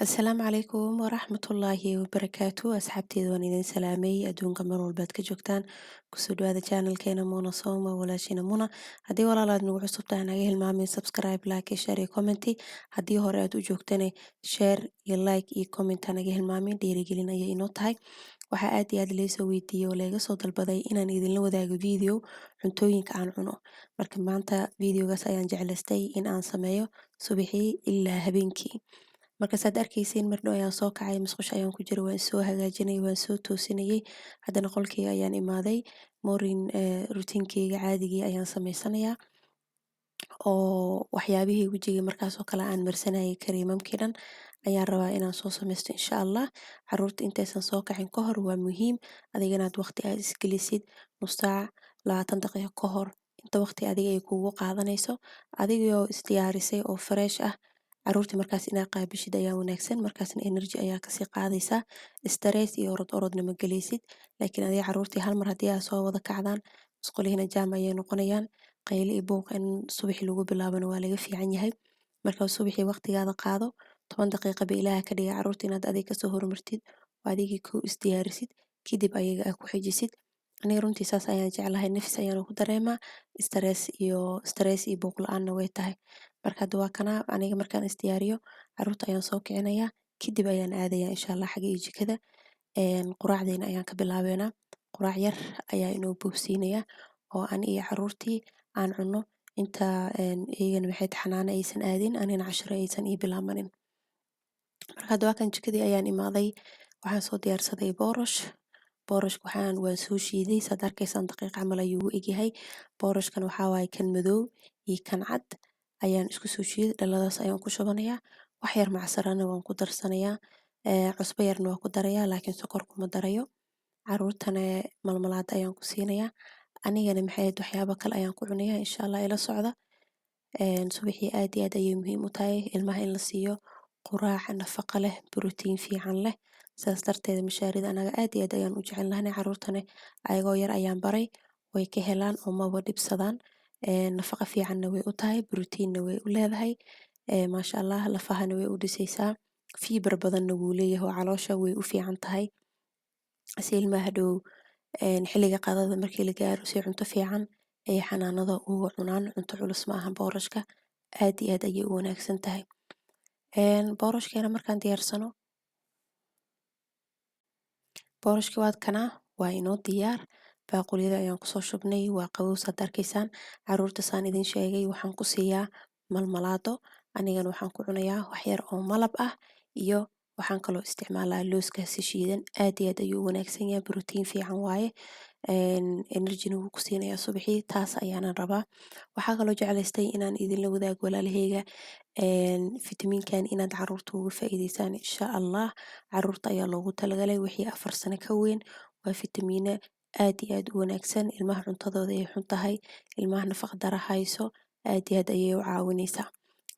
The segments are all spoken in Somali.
Asalaamu calaykum waraxmatullaahi wabarakaatu. Asxaabteyda, waan idin salaamay adduunka meel walbaad ka joogtaan. Kusoo dhawaada channelkeena Muna Soma, walaashiina Muna. Haddii walaal aad nagu cusub tahay, naga hilmaamin subscribe, like, share iyo comment. Haddii hore aad u joogtana, share iyo like iyo comment ha naga hilmaamin, dhiirigelin ayay inoo tahay. Waxaa aad iyo aad laysoo weydiiyey oo laga soo dalbaday inaan idinla wadaago video cuntooyinka aan cuno. Marka maanta videogaas ayaan jeclaystay in aan sameeyo subaxii ilaa habeenkii. Marka saad arkaysiin, mar dhow ayaan soo kacay, musqusha ayaan ku jiray, waan soo hagaajinayay, waan soo toosinayay. Haddana qolkeyga ayaan imaaday. Morning routinekeyga caadigii ayaan sameysanayaa oo waxyaabihii wejiga markaas oo kale aan marsanayay, kareemamkii dhan ayaan rabaa inaan soo sameysto, insha Allah. Caruurta intaysan soo kacin ka hor waa muhiim adiga inaad waqti aad isgelisid, nus saac, 20 daqiiqo ka hor, inta waqti adiga ay kugu qaadanayso, adigoo isdiyaarisay oo fresh ah. Caruurta markaas inaad qaabishid ayaa wanaagsan, markaasna energy ayaa kasii qaadaysaa, stress iyo orod orodna ma gelaysid. Laakiin adiga caruurtii hal mar haddii aad soo wada kacdaan, musqulihina jaam ayay noqonayaan. Qayli iyo buuq in subaxii lagu bilaabana waa laga fiican yahay. Marka subaxii waqtigaada qaado, 10 daqiiqo ba Ilaaha ka dhigay, caruurta inaad adiga kasoo hormartid oo adigii kow isdiyaarisid, kadib ayaga aad ku xijisid. Aniga runtii saas ayaan jeclahay, nafis ayaan ku dareemaa, stress iyo buuq la'aanna way tahay. Marka hadda waa kana, aniga markaan isdiyaariyo, caruurta ayaan soo kicinayaa, kadib ayaan aadayaa, insha Allah, xagga iyo jikada. Quraacdeena ayaan ka bilaabeynaa. Quraac yar ayaa inoo boobsiinaya oo ani iyo caruurtii aan cunno inta iyagana maxay xanaano aysan aadin, anina casharo aysan ii bilaabmanin. Marka hadda waa kan, jikadii ayaan imaaday. Waxaan soo diyaarsaday boorash. Boorashka waan soo shiiday, saad arkaysaan daqiiq camal ayuu u egyahay. Boorashkan waxaa waaye kan madow iyo kan cad ayaan isku soo shiiday. Dhaladaas ayaan ku shubanayaa. Wax yar macsarana waan ku darsanayaa, cusbo yarna waan ku darayaa, laakiin sokor kuma darayo. Caruurtana malmalaad ayaan ku siinayaa, anigana maxay ahayd waxyaabo kale ayaan ku cunayaa, insha Allah. Ila socda. Subaxii aad iyo aad ayay muhiim u tahay ilmaha in la siiyo quraac nafaqo leh, borotiin fiican leh. Sidaas darteed mishaarida anaga aad iyo aad ayaan u jecelnahay. Caruurtana ayagoo yar ayaan baray, way ka helaan oo maba dhibsadaan. Nafaqo fiicanna way u tahay, borotiinna way u leedahay, maasha Allah. Lafahana way u dhisaysaa, fiber badanna wuu leeyahay oo caloosha way u fiican tahay, si ilmaha hadhow xilliga qadada markii la gaaro si cunto fiican ay xanaanada uga cunaan. Cunto culus ma ahan boorashka, aad iyo aad ayay u wanaagsan tahay. Boorashkeena markaan diyaarsano, boorashka waad kanaa, waa inoo diyaar. Baaquliyada ayaan kusoo shubnay, waa qabow, saad arkaysaan. Caruurta, saan idin sheegay, waxaan ku siiyaa malmalaado, anigana waxaan ku cunayaa wax yar oo malab ah iyo waxaan kaloo isticmaalaa looskaasi shiidan. Aad iyo aad ayuu u wanaagsan yahay, borotiin fiican waaye, energyna wuu ku siinayaa subaxii. Taas ayaanan rabaa. Waxaa kaloo jeclaystay inaan idinla wadaago, walaalaheyga, fitamiinkan inaad caruurta uga faa'iideysaan, insha Allah. Caruurta ayaa loogu talagalay, wixii 4 sano ka weyn. Waa fitamiino aad iyo aad u wanaagsan. Ilmaha cuntadooda ay xun tahay, ilmaha nafaqa dara hayso, aad iyo aad ayay u caawineysaa.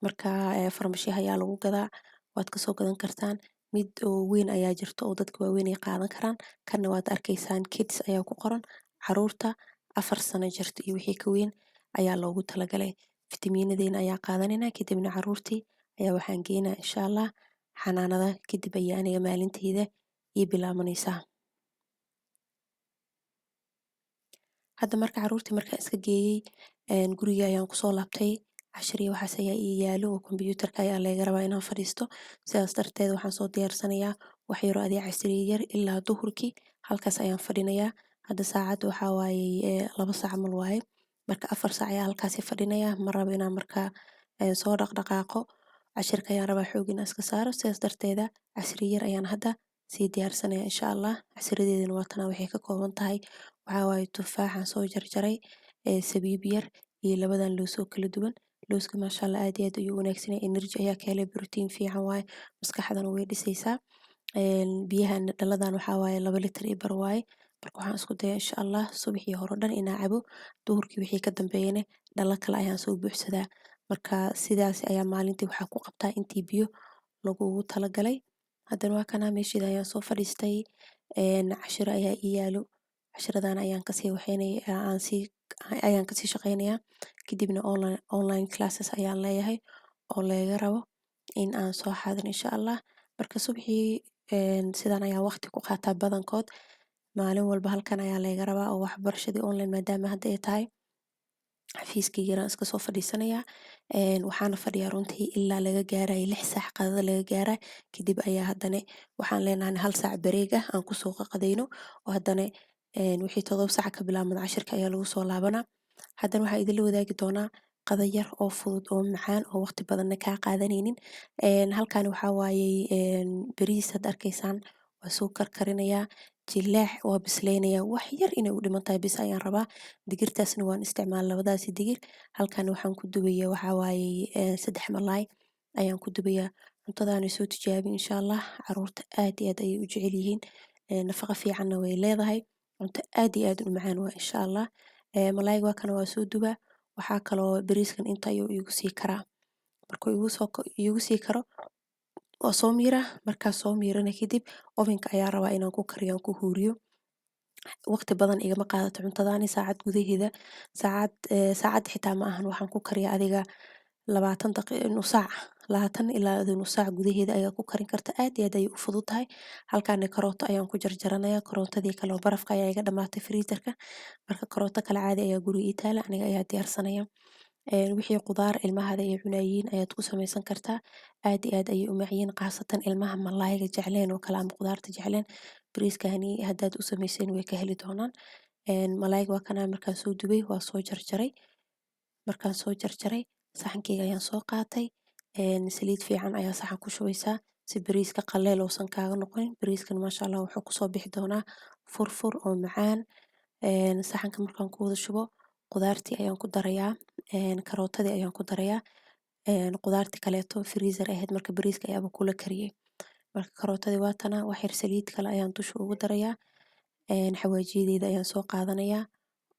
Marka farmashiyaha ayaa lagu gadaa, waad kasoo gadan kartaan. Mid oo weyn ayaa jirto oo dadka waaweyn ay qaadan karaan. Kanna waad arkaysaan, kids ayaa ku qoran. Caruurta 4 sano jirta iyo wixii ka weyn ayaa loogu talagalay. Fitamiinadeena ayaa qaadanayna, kadibna caruurtii ayaa waxaan geynaa, insha Allah, xanaanada. Kadib ayaa aniga maalinteyda ii bilaabanaysaa. Hadda marka caruurtii markaan iska geeyey, guriga ayaan kusoo laabtay. Cashar iyo waxaas ayaa ii yaalo oo kombiyuutarka ayaa laga rabaa inaan fadhiisto. Sidaas darteed waxaan soo diyaarsanayaa wax yar oo adiga casriye yar. Ilaa duhurkii halkaas ayaan fadhinayaa. Hadda saacadda waxaa waaye 2 saac camal waaye. Marka 4 saac ayaa halkaasi fadhinayaa. Ma rabo inaan markaa soo dhaqdhaqaaqo, cashirka ayaan rabaa xoog inaan iska saaro. Sidaas darteeda casriye yar ayaan hadda sii diyaarsanaya, insha Allah. Casriyadeedana waa tana. Waxay ka kooban tahay waxaa waaye tufaaxan soo jarjaray, sabiib yar iyo labadan loos oo kala duwan. Looska, maasha Allah, aad iyo aad ayuu u wanaagsan yahay, energy ayaa ka helay, borotiin fiican waaye, maskaxdana way dhisaysaa. Biyahan dhaladan waxaa waaye 2 litir iyo bar waaye. Marka waxaan isku dayaa, insha Allah, subaxii hore dhan inaan cabo. Duhurkii wixii ka dambeeyana dhalo kale ayaan soo buuxsadaa. Marka sidaas ayaa maalintii waxaa ku qabtaa intii biyo lagugu talagalay. Haddana waa kana, meeshii ayaan soo fadhiistay. Cashiro ayaa ii yaalo, cashiradan ayaan kasii waxeynaya, aan sii ayaan kasii shaqeynayaa. Kadibna online classes ayaan leeyahay oo laga rabo in aan soo xaadiro, insha Allah. Marka subaxii sidaan ayaa waqti ku qaataa badankood. Maalin walba halkan ayaa laga rabaa oo waxbarashadii online maadaama hadda ay tahay, xafiiskayga yaraan iska soo fadhiisanayaa. Waxaana fadhiyaa runtii ilaa laga gaarayo 6 saac qadada laga gaaraa. Kadib ayaa haddana waxaan leenahay hal saac break ah aan kusoo qadayno, oo haddana wixii 7 saac ka bilaabmada cashirka ayaa lagu soo laabanaa. Haddana waxaan idinla wadaagi doonaa qada yar oo fudud oo macaan oo waqti badanna kaa qaadanaynin. Halkan waxaa waayey bariis had arkaysaan, waa soo karkarinayaa jileec, waa bisleynayaa, wax yar inay u dhiman tahay bis ayaan rabaa. Digirtaasna waan isticmaal, labadaasi digir. Halkan waxaan ku dubaya waxaa waayey saddex malaay ayaan ku dubayaa. Cuntadaana soo tijaabi insha Allah, caruurta aad iyo aad ayay u jecel yihiin, nafaqo fiicanna way leedahay, cunto aad iyo aad u macaan waa insha Allah. Malaayga waa kana, waa soo dubaa. Waxaa kaloo bariiskan inta ayuu iigu sii karaa. Markuu iigu sii karo waa soo miiraa. Markaa soo miirana kadib ovenka ayaa rabaa inaan ku kariyo, aan ku huuriyo. Waqti badan igama qaadato cuntadaani, saacad gudaheeda, saacad saacad xitaa ma ahan. Waxaan ku kariyaa adiga 20 daqiiqo, nus saac, 20 ilaa nus saac gudaheeda ayaa ku karin karta. Aad iyo aad ayay u fudud tahay. Halkaani karooto ayaan ku jarjaranayaa. Karootadii kale oo barafka ayaa iga dhamaatay freezerka. Marka karooto kale caadi ayaa guriga ii taala, aniga ayaa diyaarsanaya. Wixii qudaar ilmahada ay cunayiin ayaad ku sameysan kartaa. Aad iyo aad ayay u macyiin, khaasatan ilmaha malaayga jecleen oo kale ama qudaarta jecleen. Bariiskani haddaad u sameyseen way ka heli doonaan. Malaayga waa kana, markaan soo dubay waa soo jarjaray. Markaan soo jarjaray saxankeyga ayaan soo qaatay. Saliid fiican ayaa saxan ku shubaysaa si bariiska qaleel uusan kaaga noqonin. Bariiskan maasha Allah wuxuu kusoo bixi doonaa furfur oo macaan. Saxanka markaan ku wada shubo, qudaartii ayaan ku darayaa, karootadii ayaan ku darayaa. Qudaartii kaleeto freezer ahayd, marka bariiska ayaaba kula kariyay. Marka karootadii waa tana, wax yar saliid kale ayaan dusha ugu darayaa. Xawaajiyadeyda ayaan soo qaadanayaa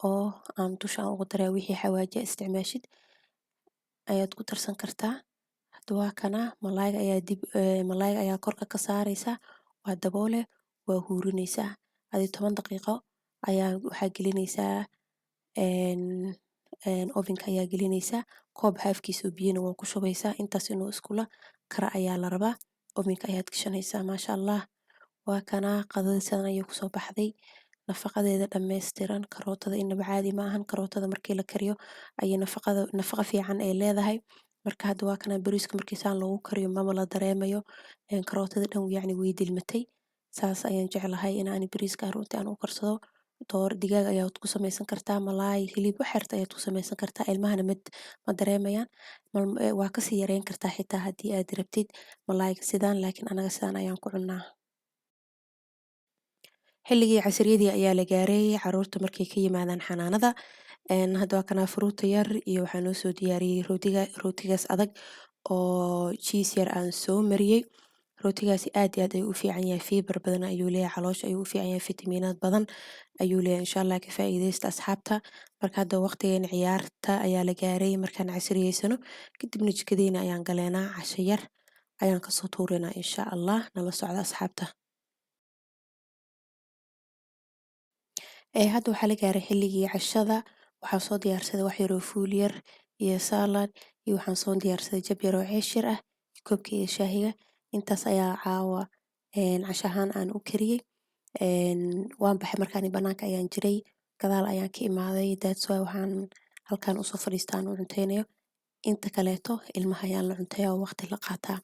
oo aan dusha aan ugu darayaa. Wixii xawaaji isticmaashid ayaad ku darsan kartaa. Hada waa kana, malaayga ayaa dib, malaayga ayaa korka ka saaraysaa, waa daboole, waa huurinaysaa. Adi 10 daqiiqo ayaa waxaa gelinaysaa ovenka ayaa gelinaysaa. Koob haafkiisa oo biyana waa ku shubaysaa. Intaas inuu iskula kara ayaa la rabaa. Ovenka ayaad gashanaysaa. Maasha Allah, waa kana, qadada sidan ayay kusoo baxday, nafaqadeeda dhammaystiran. Karootada inaba caadi ma ahan. Karootada markii la kariyo ayay nafaqada nafaqa fiican ay leedahay. Marka hadda waa kana, bariiska markii saan loogu kariyo maba la dareemayo karootada dhan, yacni way dilmatay. Saas ayaan jeclahay in aan bariiska runtii aan u karsado. Door digaag ayaad ku sameysan kartaa, malaay, hilib, wax yarta ayaad ku sameysan kartaa. Ilmahana mid ma dareemayaan. Waa kasii yareyn kartaa xitaa haddii aad rabtid malaayga sidaan, laakiin anaga sidaan ayaan ku cunnaa. Xilligii casriyadii ayaa la gaaray, caruurta markay ka yimaadaan xanaanada. Hadda waa kanaa, fruuta yar iyo waxaa noo soo diyaariyey rootiga, rootigaas adag oo cheese yar aan soo mariyey. Rootigaasi aad iyo aad ayuu u fiican yahay, fiber badan ayuu leeyahay, caloosha ayuu u fiican yahay, fitamiinad badan ayuu leeyahay. Insha Allah ka faa'iidaysta asxaabta. Marka hadda waqtigeena ciyaarta ayaa la gaaray. Markaan casriyeysano kadibna jikadeena ayaan galeynaa, casho yar ayaan kasoo tuurinaa insha Allah. Nala socda asxaabta. Hadda waxaa la gaaray xilligii cashada. Waxaan soo diyaarsaday wax yar oo fuul yar iyo salad, iyo waxaan soo diyaarsaday jab yar oo ceesh yar ah, koobkayga shaahiga. Intaas ayaa caawa casho ahaan aan u kariyey. Waan baxay markaan, banaanka ayaan jiray, gadaal ayaan ka imaaday. That's why waxaan halkan usoo fadhiistaa aan u cunteynayo. Inta kaleeto ilmaha ayaan la cunteeyaa oo waqti la qaataa.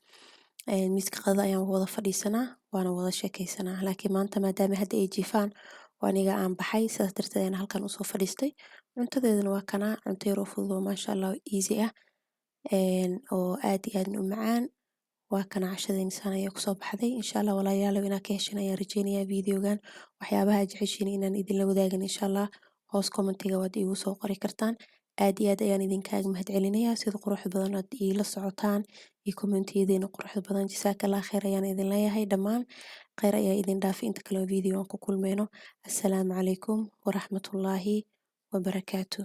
Miiska qadada ayaan wada fadhiisanaa, waana wada sheekeysanaa. Laakiin maanta maadaama hadda ay jiifaan oo aniga aan baxay, sidaas darteed ayaan halkan usoo fadhiistay. Cuntadeeduna waa kanaa, cunto yar oo fudud oo maasha Allah easy ah oo aad iyo aad u macaan. Waa kana, cashadeena saan ayaa kusoo baxday. Insha Allah walaalayaal, inaad ka hesheen ayaan rajeynayaa videogan. Waxyaabaha aad jeceshiin inaan idinla wadaagin insha Allah hoos commentiga waad iigu soo qori kartaan. Aad iyo aad ayaan idinkaaga mahadcelinayaa sida quruxda badan aad iila socotaan iyo commentiyadiina quruxda badan. Jasaakallah khayr ayaan idin leeyahay dhammaan. Khayr ayaa idin dhaafay inta kale oo video aan ku kulmeyno. Assalaamu calaykum waraxmatullaahi wabarakaatu.